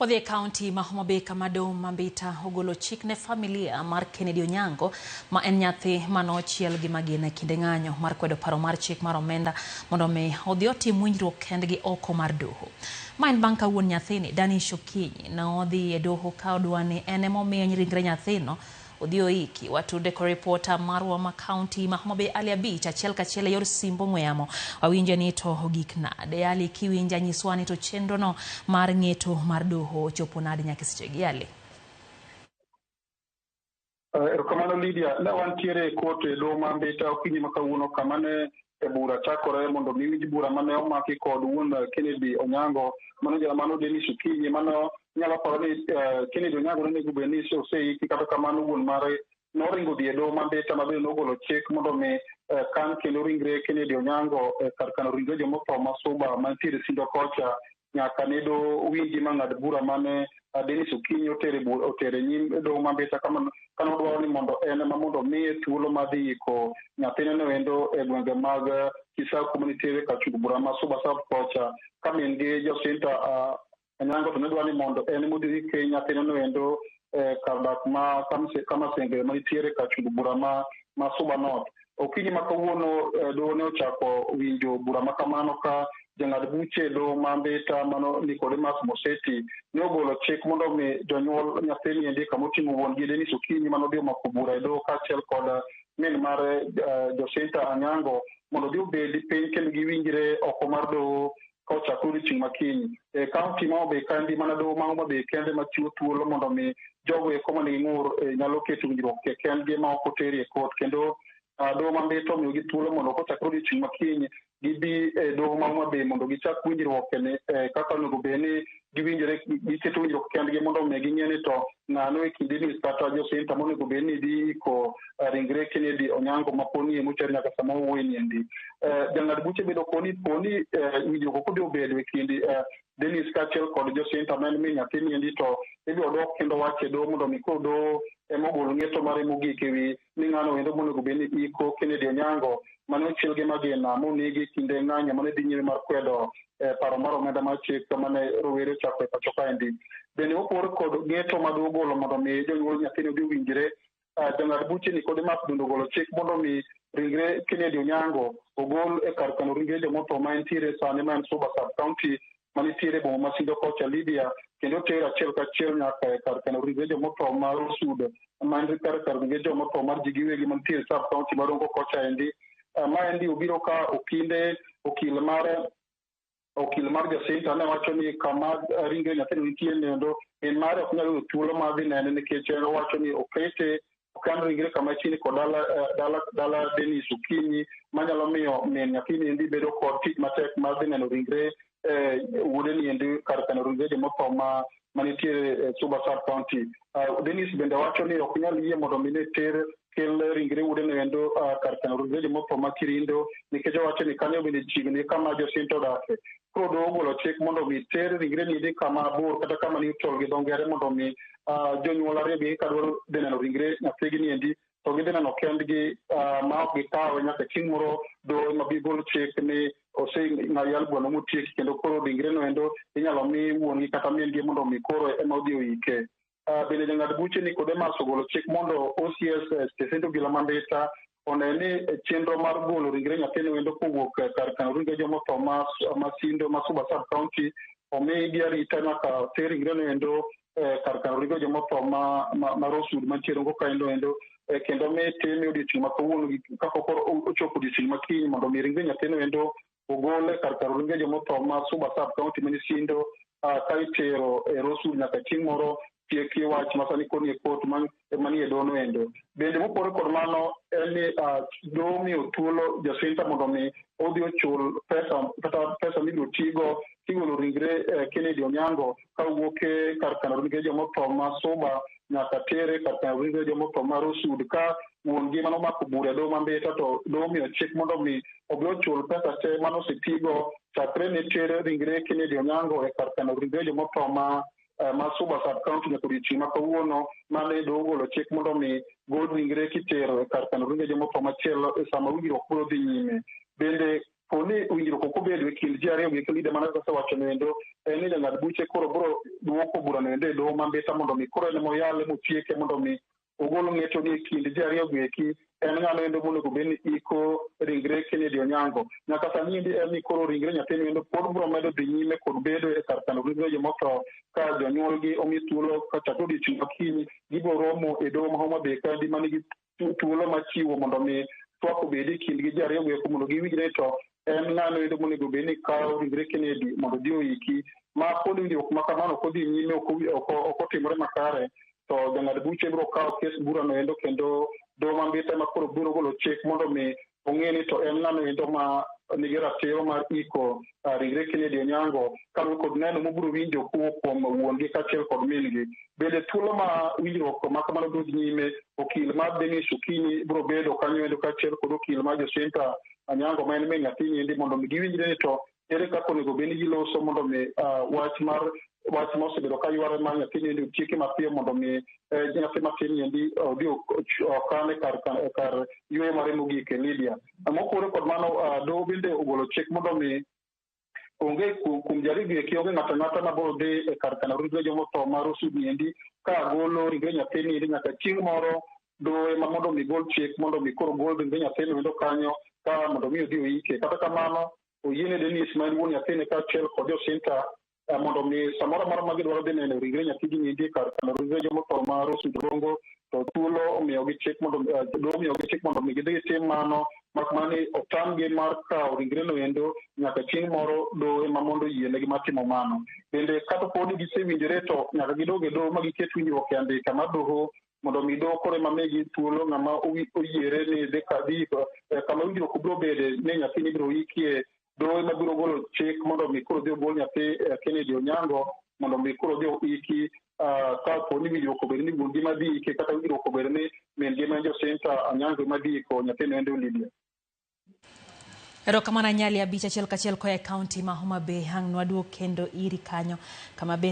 Wadhi e kaunti ma Homa Bay kama doho ma Mbita ogolo chik ne familia mar Kennedy Onyango ma en nyathi mane ochiel gi magina e kinde ng'anyo mar kwedo paro mar chik mar omenda mondo mi odhi otim winjruok kendgi oko mar doho. Ma en bang' ka wuon nyathini Danish Okinyi ne odhi e doho ka odwa ni en ema omiye ringre nyathino odhi oiki. Watude kod ripota marwa ma kaunti ma Homa Bay Ali Abich achiel kachiel e yor simb ong'we yamo. Wawinje ni to ogik nade. Ali, kiwinja nyiswa ni to chenro no mar ng'eto mar doho ochopo nade nyaka e sechegi Ali? Erokamano Lydia, ne wantiere e kot e doho ma Mbita okinyi ma kawuono kama ne e bura chakore mondo mi winj bura mane omaki kod wuon Kennedy Onyango, mano mano Dennis Okinyi, mano nyalo paro ni Kennedy Onyango nonego bed ni oseiki, kata kamano wuon mare noringo dhi e doho ma Mbita ma bende nogolo chik mondo mi kan kendo ringre Kennedy Onyango e kar kano ringre jomotho ma Suba mantiere Sindo kocha nyaka ne doho winji ma ng'ad bura mane Dennis Okinyi otere nyim doho ma Mbita kama kane odwaro ni mondo en ema mondo miye thuolo mar dhi iko nyathine no endo e gwenge mag Kisaku manitiere kar chung' bura ma Suba South kocha ka min gi Jacinta Onyango to ne dwaro ni mondo en ema odhi ike nyathine no endo e kar dak ma Kamasenge manitiere kar chung' bura ma Suba North. Okinyi ma kawuono doho ne ochako winjo bura ma kamano ka jang'ad buche doho ma Mbita mano Nicodemus Moseti ne ogolo chik mondo mi jonyuol nyathini endi kama oting'o wuon gi Dennis Okinyi mane odhi omako bura e doho kaachiel kod min mare Jacinta Anyango mondo odhi obedi piny kendo giwinjre oko mar doho ka ochakore odiochieng' makiny. E kaunti ma Homa Bay kaendi mana doho ma Homa Bay kende machiwo thuolo mondo mi jogo eko manigi ng'ur nyalo keto winjruok kendgi ma ok oteri e kot kendo doho ma Mbita omiyogi thuolo mondo kochakore odiochieng' makiny gibi e doho ma Homa Bay mondo gichak winjruok ni kaka onego bed ni giwinjore giketo winjruok kendgi mondo mi ging'e ni to ng'ano e kind Dennis kata Jacinta monego bed ni dhi iko ringre Kennedy Onyango ma poni e mochari nyaka sama owuoye ni endi. Jang'ad buche bedo koni poni winjruok ok odhi obedo e kind Dennis kaachiel kod Jacinta ma en min nyathini endi to ibiro dok kendo wach e doho mondo mi koro doho ema ogol ng'eto mare mogik ewi ni ng'ano endo monego bed ni iko Kennedy Onyango mane ochiel gi magina monegi kinde ng'anyo mane dhi nyime mar kwedo paro mar omenda mar chik mane rowere ochako e pacho kaendi. Bende opor kod ng'eto ma doho ogolo mondo mi jonyuol nyathini odhi owinjre. Jang'ad buche Nicodemus bende ogolo chik mondo mi ringre Kennedy Onyango ogol e kar kano ringre jomotho ma entiere sani ma en Suba Sub County manitiere boma ma Sindo kocha Lydia kendo ter achiel kachiel nyaka e kar kano ringre jomotho ma Rosewood ma en kar kar ringre jomotho mar ji giwegi mantiere sub county ma Rongo kocha endi. Maendi obiro ka okinde okil mar Jacinta ne wacho ni kama ringre nyathino nitie endo min mare ok nyal yudo thuolo mar dhi nene nikech en owacho ni okete okan ringre kama chiegni kod dala Dennis Okinyi manyalo miyo min nyathini endi bedo kod tich matek mar dhi neno ringre wuode ni endi kar kano ringre jomotho ma manitiere Suba Sub County. Dennis bende wacho ni ok nyal yie mondo mi ne ter kel ringre wuode no endo kar kano ringre jomotho ma Kirindo nikech owacho ni kanyo bende chiegni kama Jacinta odake. Koro doho ogolo chik mondo mi ter ringre ni endi kama bor kata kama neutral gi dho ngere mondo mi jonyuol ariyo gi kadwaro dhi neno ringre nyathigi ni endi to gidhi neno kendgi ma ok gikawe nyaka chieng' moro doho ema bi gol chik ni oseng'ad burano motieki kendo koro ringre no endo inyalo mi wuon gi kata min gi mondo mi koro ema odhi oike. Bende jang'ad buche Nicodemus ogolo chik mondo OCS stesend obila ma Mbita one ni chenro mar golo ringre nyathino endo kowuok kar kano ringre jomotho ma Sindo ma Suba Sub County omigi arita nyaka ter ringre no endo kar kano ringre jomotho ma Rosewood mantie Rongo kaendo endo kendo mi time odiochieng' ma kawuono kapok ochopo odiochieng' makiny mondo mi ringre nyathino endo ogol e kar kano ringre jomotho ma Suba Sub County mani Sindo ka itero e Rosewood nyaka chieng' moro tieki wach ma sani koni e kot manie doho endo. Bende mopogore kod mano en ni doho miyo thuolo Jacinta mondo mi odhi ochul pesa kata pesa mibiro tigo kigolo ringre Kennedy Onyango ka owuok e kar kano ringre jomotho ma Suba nyaka tere kar kano ringre jomotho ma Rosewood ka wuon gi mano mako bura e doho ma Mbita to doho miyo chik mondo mi obi ochul pesa te mane osetigo chakre ne ter ringre Kennedy Onyango e kar kano ringre jomotho ma Suba Sub County nyaka odiochieng' ma kawuono mane doho ogolo chik mondo mi gol ringre kitero e kar kano ringre jomotho machielo e sama winjruok biro dhi nyime. Bende Poni winjruok ok obedo e kind ji ariyo gi Lydia, mana kaka asewacho noendo, en ni jang'ad buche koro biro duoko bura noendo e doho ma Mbita mondo mi koro en moyale motieke mondo mi ogol ng'eto ni e kind ji ariyo gi eki en ng'ano endo monego bed ni iko ringre Kennedy Onyango. Nyaka sani endi en ni koro ringre nyathini endo pod biro medo dhi nyime kod bedo e kar kano ringre jomotho ka jonyuolgi omi thuolo kachakre odiochieng' makinyi gibiro romo e doho ma Homa Bay kaendi manigi thuolo machiwo mondo mi twak obedi e kindgi ji ariyo go eko mondo giwinjre to en ng'ano endo monego bed ni kawo ringre Kennedy mondo odhi oiki. Ma pod winjruok ma kamano ok odhi nyime, ok otimore makare, to jang'ad buche biro kawo kes bura no endo kendo doho ma Mbita ema koro biro golo chik mondo mi ong'e ni to en ng'ano endo ma nigi ratiro mar iko ringre Kennedy Onyango kaluwore kod neno mobiro winjo kowuok kuom wuon-gi kaachiel kod min-gi. Bende thuolo ma winjruok ma kamano biro dhi nyime, okil mar Dennis Okinyi biro bedo kanyo endo kaachiel kod okil mar Jacinta Anyango ma en min nyathini endi mondo mi giwinjre ni to ere kaka onego bed ni giloso mondo mi wach mar wach ma osebedo ka yware mar nyathini endi otieki mapiyo mondo mi nyathi matin endi odhi okane kar yueyo mare mogik e Lydia. Mopogore kod mano, doho bende ogolo chik mondo mi onge kuom jarigo eki onge ng'ato ang'ata ma biro dhi e kar kano ringre jomotho mar Osudi endi ka golo ringre nyathini endi nyaka chieng' moro doho ema mondo mi gol chik mondo mi koro gol ringre nyathini endo kanyo ka mondo mi odhi oike. Kata kamano oyiene Dennis ma en wuon nyathini kaachiel kod Jacinta mondo mi samoro amora ma gidwaro dhi neno ringre nyathigi endi e kar kano ringre jomotho mar Osudi Rongo to thuolo omiyogi chik mondo doho omiyogi chik mondo mi gidhi gitim mano, mak mana ni otamgi mar kawo ringre no endo nyaka chieng' moro doho ema mondo oyienegi mar timo mano. Bende kata pod gisewinjore to nyaka gidog e doho ma giket winjruok e andika mar doho mondo mi doho koro ema migi thuolo ng'ama oyiere ni dhi kama winjruok biro bede ni nyathini ibiro ikie. Doho ema biro golo chik mondo mi koro odhi ogol nyathi Kennedy Onyango mondo mi koro odhi oiki ka po ni winjruok obed ni wuon gi ma dhi ike kata winjruok obed ni min gi ma en Jacinta Anyango ema dhi iko nyathino endo, Lydia. Erokamano Anyali abich achiel kachiel koa e kaunti ma Homa Bay. Ang' nwaduog kendo iri kanyo kama bende